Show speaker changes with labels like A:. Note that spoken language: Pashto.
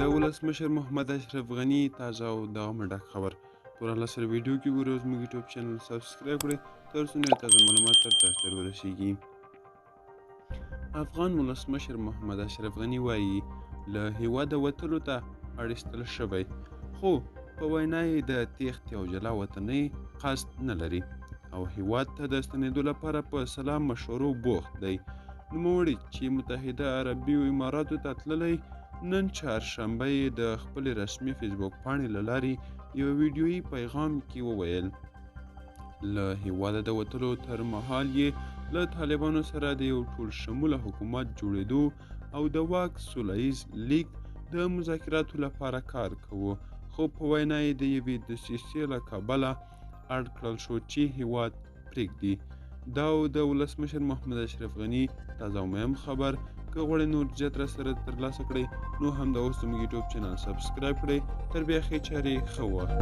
A: د ولسمشر محمد اشرف غني تازه او دوامه ډک خبر پوره له سره ویډیو کې ګورئ. زموږ یوټیوب چینل subscribe کړئ تر څو نوې تازه معلومات تر تاسو ته ورسیږي. افغان ولسمشر محمد اشرف غني وایي له هیواده وتلو ته اړ ایستل شوی، خو په وینا یې د تېښتې او جلا وطنۍ قصد نه لري او هیواد ته د ستنېدو لپاره په سلا مشورو بوخت دی. نوموړي چې متحده عربي اماراتو ته تللی، نن چهارشنبه یې د خپلې رسمي فیسبوک پاڼې له لارې یوه ویډیويي پیغام کې وویل، له هیواده د وتلو تر مهال یې له طالبانو سره د یو ټول شموله حکومت جوړېدو او د واک سوله ییز لیږد د مذاکراتو لپاره کار کوو، خو په وینا یې د یوې دسیسې له کبله اړ کړل شو چې هیواد پرېږدي. دا و د ولسمشر محمد اشرف غني تازه او مهم خبر. که غواړئ نور زیات راسره ترلاسه کړئ نو همدا اوس زموږ یوټیوب چینل subscribe کړئ. تر بیا ښې چارې، ښه وخت.